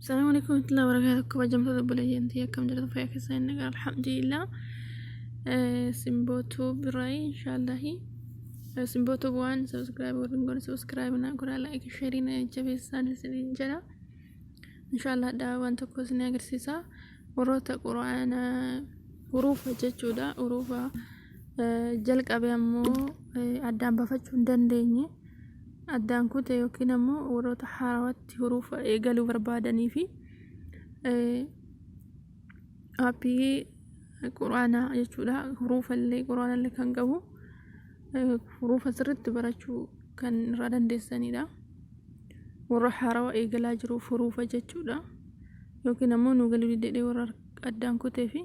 Assalamu alaikum warahmatullahi wabarakatuh. Kabajamtoota obboleeyyan tiyya, akkam jirtu? Fayyaa keessan? Inni gara alhamdulillah. Simbootuu biraa inshaallahi. Simbootuu waan subscribe warri hin goone subscribe naa godhaa, like, share na jabeessaan isiniin jedha. Inshaallah dha waan tokko isin agarsiisa. Warroota quraana huruufa jechuudha. Huruufa jalqabe ammoo addaan baafachuu hin dandeenye. Addaan kute yookiin ammoo warroota haarawatti huruufa eegaluu barbaadanii fi aappii quraanaa jechuudha. Huruufa illee quraana illee kan qabu, huruufa sirriitti barachuu kan irraa dandeessanidha. Warra haarawa eegalaa jiruuf huruufa jechuudha. Yookiin ammoo nu galuu didee warra addaan kutee fi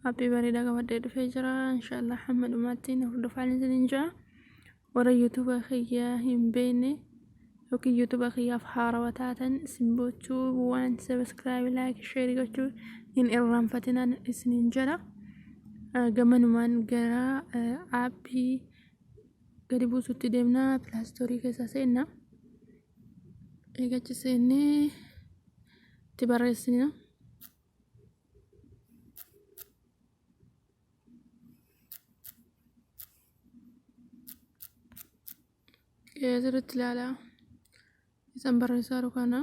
aappii bareedaa qabadhee dhufee jira. Inshaallah hamma dhumaatti na hordofaa isiniin jira. Warra YouTube kiyya hin beekne yookiin YouTube kiyyaaf haarawa taatan, Simboochuu waan subscribe, like, share gochuu hin irraanfatinaan isiniin jedha. Gamanumaan gara aappii gadi buusutti deemna. Play Store keessa seenna. Eegachi seennee itti barreessina. Asirratti ilaalaa. Isan barreessaa jiru kana.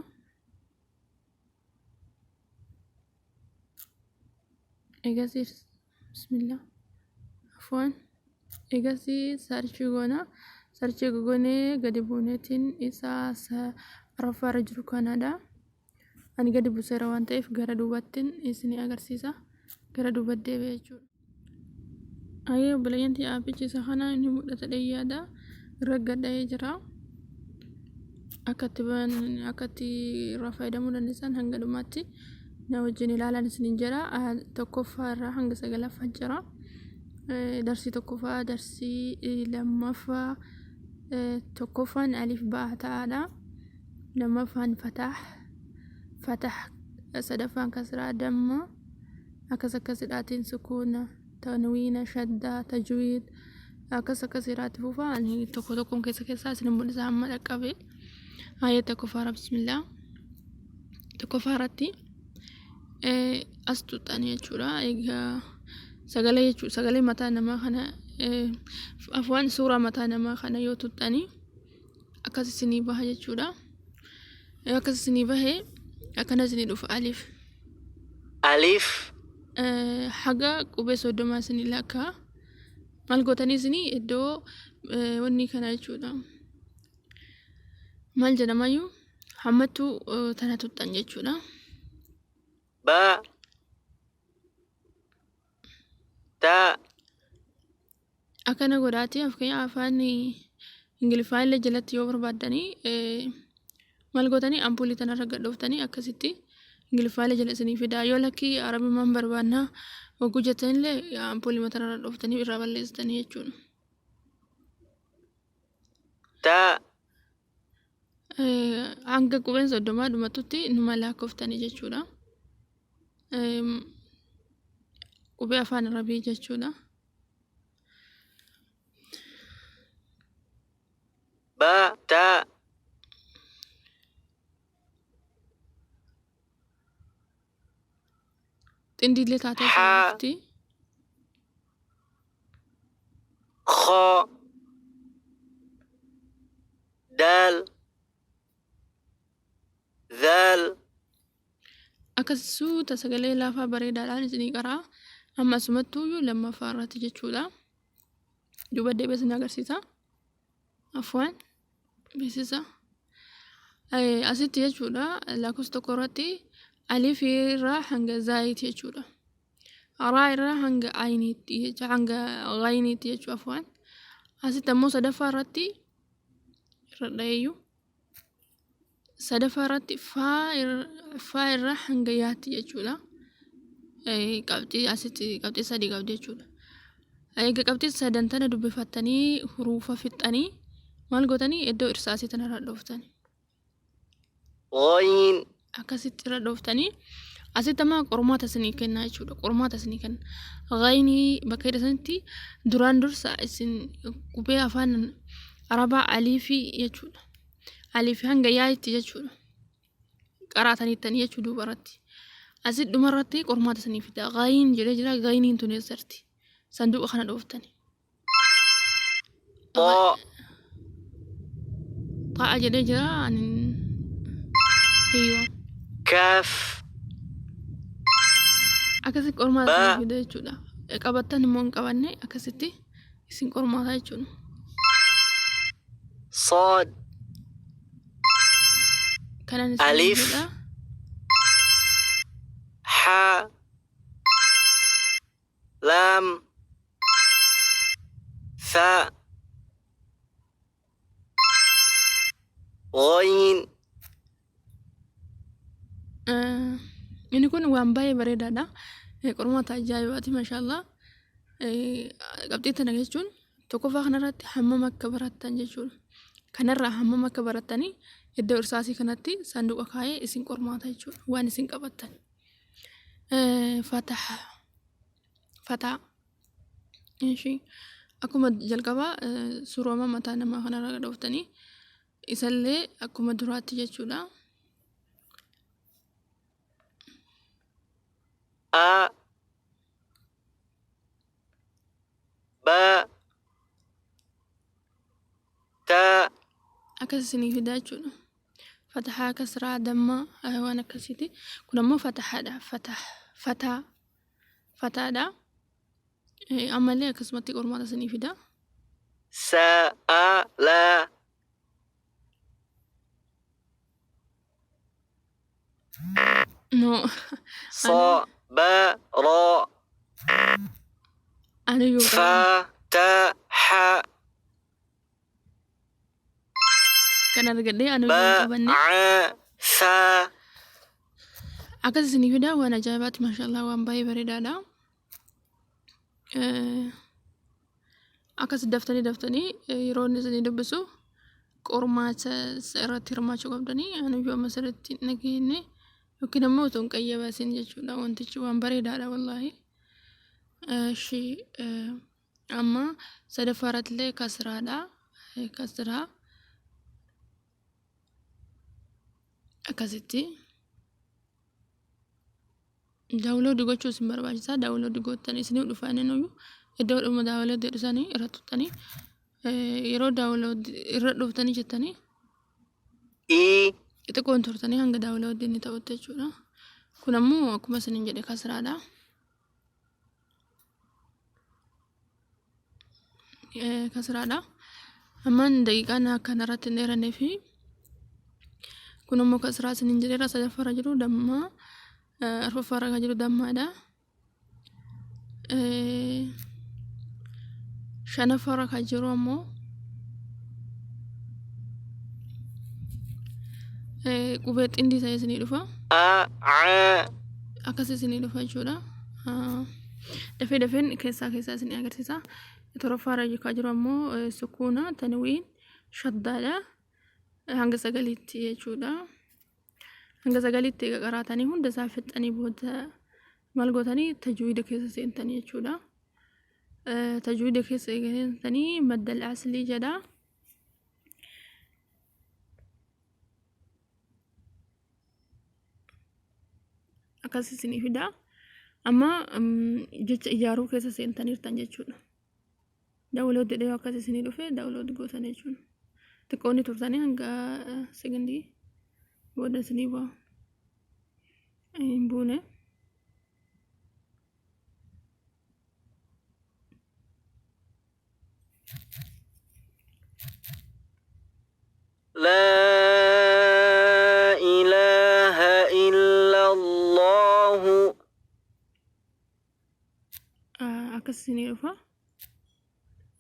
Egasii bismillah. Afwan. Egasii search goona. Search goonee gadi buuneetiin isa araffaarra jiru kanadha. Ani gadi buuseera waan ta'eef gara duubattiin isinii agarsiisa. Gara duubatti deebi'e jechuudha. Ayyee obboleeyyan tiyya, aappichi isa kana inni mul'ata dheeyyaadha. Irra gadha'ee jira. Akka itti akka itti irraa fayyadamuu dandeessan hanga dhumaatti na wajjin ilaalan isiniin jedha. Tokkoffaa irraa hanga sagalaffaa jira. Darsii tokkoffaa, darsii lammaffaa, tokkoffaan alif ba'a ta'aadha. Lammaffaan fatah, fatah, sadaffaan kasraa, damma, akkas akkasidhaatiin sukuuna, tanwiina, shaddaa, tajwiid, akkas akkasidhaatti fufa. Ani tokko tokkoon keessa keessaa isin mul'isa hamma dhaqqabe. Ayya, tokkoffaarra, bismillah, tokkoffaa irratti as tuxxanii jechuudha. Egaa sagalee jechuudha, sagalee mataa namaa kana, afaan suuraa mataa namaa kana yoo tuxxanii akkas isinii baha jechuudha. Yoo akkas isinii bahe, akkana isinii dhufa: alif. Alif. Haga qubee 30 isinii lakkaa. Maal gootanii isinii iddoo wanni kana jechuudha. Maal jedhamayyuu, hammattuu tana tuxxan jechuudha. Ba. Ta. Akkana godhaati, fakkeenyaaf afaan Ingiliffaa illee jalatti yoo barbaaddanii maal gootanii, ampuulii tanarra gad dhooftanii akkasitti Ingiliffaa illee jala isinii fidaa. Yoo lakkii Arabummaan barbaannaa hogguu jettanillee ampuulii tanarra dhooftanii irraa balleessitanii jechuudha. Ta. Hanga qubeen 30 dhumatutti numa laakkoftanii jechuudha. Qubee afaan Arabii jechuudha. Ba. Ta. Xindiillee taatee Ha. dhufti. Kho. Dal. Zal. Akkas suuta sagalee laafaa bareedaadhaan isinii qaraa. Amma asumattuuyyuu lammaffaa irratti jechuudha. Duuba deebi'ee isin agarsiisa. Afwan, beeksisa. Asitti jechuudha, lakkoofsa tokko irratti alif irraa hanga zaayiiti jechuudha. Raa irraa hanga ayiniitti jecha, hanga gayiniitti jechuudha, afwan. Asitti ammoo sadaffaa irratti irra dha'eeyyuu, sadaffaa irratti faa irraa hanga yaatti jechuudha. Qabxii asitti qabxii sadii qabdi jechuudha. Egaa qabxii sadan tana dubbifattanii huruufa fixxanii maal gootanii, iddoo irsaasii tanarra dhooftanii. Ghayn. Akkasitti irra dhooftanii asitti amma qormaata isinii kenna jechuudha. Qormaata isinii kenna. Ghaynii bakka hidha sanitti duraan dursa isin qubee afaan Arabaa aliifii jechuudha. Aliifii hanga yaa'itti jechuudha. Qaraataniittanii jechuu duuba irratti. Asi dhuma irratti qormaata isinii fida. Ghayin jedhee jira. Ghayiniin tun eessa jirti? Sanduuqa kana dhooftani. طاء Xa'a jedhee jira. Ani Eeyyoo. كاف Akkasi qormaata Ba. isinii fida jechuudha. Qabattan immoo hin qabanne akkasitti isin qormaata jechuudha. صاد Kanan isin Alif. jedha. حاء لام ثاء غين Inni kun waan baay'ee bareedaadha. Qormaata ajaa'ibaati maashaallah. Qabxii tana jechuun tokkoffaa kanarratti hammam akka barattan jechuudha. Kanarraa hammam akka barattanii iddoo irsaasii kanatti saanduqa kaa'ee isin qormaata jechuudha. Waan isin qabattan. Fataha. Fataa. Ishii akkuma jalqabaa suurama mataa namaa kanarra dhooftanii isallee akkuma duraatti jechuudha. A B T Akkas isinii fida jechuudha. Fatahaa, kasraa, damma waan akkasiiti. Kun ammoo fatahaadha. Fatah, fataa, fataadha. Ammallee akkasumatti qormaata isinii fida. S A L No. ص ب ر Ani iyyuu ف qaban. ت ح Kan argadhee ani ب iyyuu hin qabanne. ع ث Akkas isinii fida waan ajaa'ibaati maashaallah waan baay'ee bareedaadha. Akkas daftanii daftanii yeroo inni isinii dubbisu qormaata irratti hirmaachuu qabdanii ani iyyuu amma sirriitti hin dhageenye yookiin ammoo otoo hin qayyabasin jechuudha wantichi waan bareedaadha wallaahi. Ishi amma sadaffaa irratti illee kasraadha. Kasraa akkasitti download gochuu isin barbaachisa. Download gootanii isinii dhufa inni nuyyuu iddoo dhuma download jedhu sanii irra tuqxanii yeroo download irra dhuftanii jettanii I xiqqoon turtanii hanga download inni ta'utti jechuudha. Kun ammoo akkuma isiniin jedhe kasraadha. Kasraadha. Ammaan daqiiqaan akkanarratti hin dheerannee fi kun ammoo kasraa isiniin jedheera sadaffaarra jiru dammaa arfaffaarra kan jiru dammaadha. Shanaffaarra kan jiru ammoo qubee xindii ta'e isinii dhufa. A A Akkas isinii dhufa jechuudha. Dafee dafeen keessaa keessaa isinii agarsiisa. Torbaffaarra kan jiru ammoo sukuuna tanwiin shaddaadha. Hanga sagaliitti jechuudha. Hanga sagaliitti eega qaraatanii hunda isaa fixxanii booda maal gootanii tajwiida keessa seentanii jechuudha. Tajwiida keessa eega seentanii maddal aslii jedha. Akkas isinii fida. Amma jecha ijaaruu keessa seentaniirtan jechuudha. Download jedhee akkas isinii dhufe download gootan jechuudha. Xiqqoonni turtanii hanga sekondii booda isinii bu'a. Hin buune. لا إله إلا الله Akkas isinii dhufa.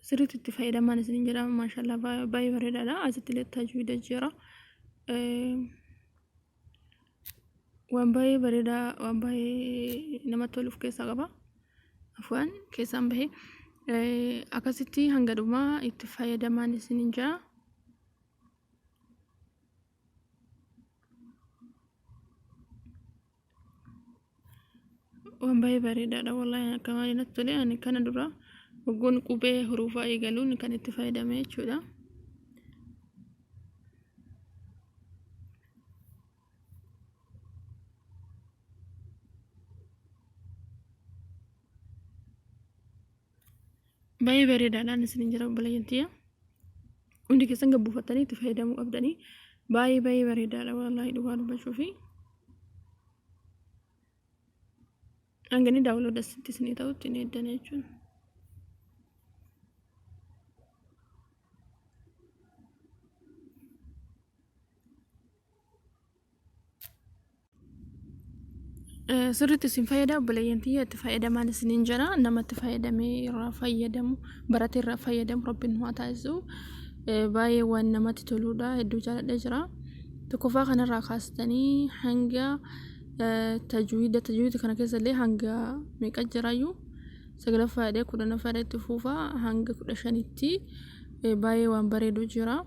Sirriitti itti fayyadamaan isiniin jedhama. Maashaallah baay'ee bareedaadha. Asitti illee tajwiida jira. Waan baay'ee bareedaa waan baay'ee namatti tolu of keessaa qaba. Afaan keessaan bahee akkasitti hanga dhumaa itti fayyadamaan isiniin jedha. Waan baay'ee bareedaadha wallaahi akka malee natti tole ani kana dura waggoon qubee huruufaa eegaluun kan itti fayyadame jechuudha. Baay'ee bareedaadhaan isiniin jira obboleeyyan tiyya. Hundi keessan gad buufattanii itti fayyadamuu qabdanii. Baay'ee baay'ee bareedaadha wallaahi dhugaa dubbachuufi. Hanga inni daawunlood asitti isinii ta'utti ni eeddan jechuudha. Sirriitti isin fayyada obboleeyyan tiyya, itti fayyadamaan isiniin jira. Nama itti fayyadamee irraa fayyadamu, baratee irraa fayyadamu rabbiin nu haa taasisu. Baay'ee waan namatti toluudha, hedduu jaaladhee jira. Tokkoffaa kanarraa kaastanii hanga tajwiida kana keessa illee hanga meeqa jiraayyuu, saglaffaa jedhee 10ffaa jedhee itti fuufa hanga 15tti baay'ee waan bareedu jira.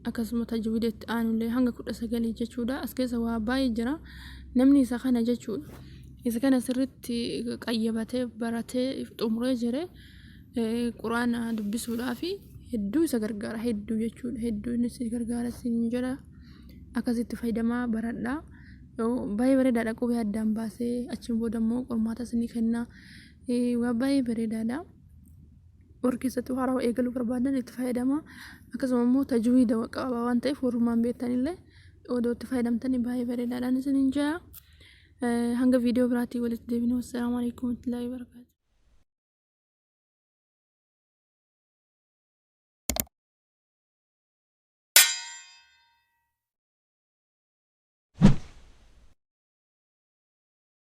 Akkasuma tajwiida itti aanullee hanga 19 jechuudha. As keessa waa baay'ee jira. Namni isa kana jechuudha. Isa kana sirriitti qayyabatee baratee xumuree jire quraana dubbisuudhaaf hedduu isa gargaara, hedduu jechuudha. Hedduu inni si gargaara siin jedha. Akkasitti fayyadamaa baradhaa. Baay'ee bareedaadha, qubee addaan baasee achiin booda immoo qormaata isinii kenna. Waa baay'ee bareedaadha. Warri keessattuu haarawaa eegaluu barbaadan itti fayyadama. Akkasuma immoo tajwiida qaba waan ta'eef warrumaan beektanillee odoo itti fayyadamtanii baay'ee bareedaadhaan isiniin jira. Hanga viidiyoo biraatiin walitti deebinu. Assalaamu alaikum warahmatullahi wabarakatuh.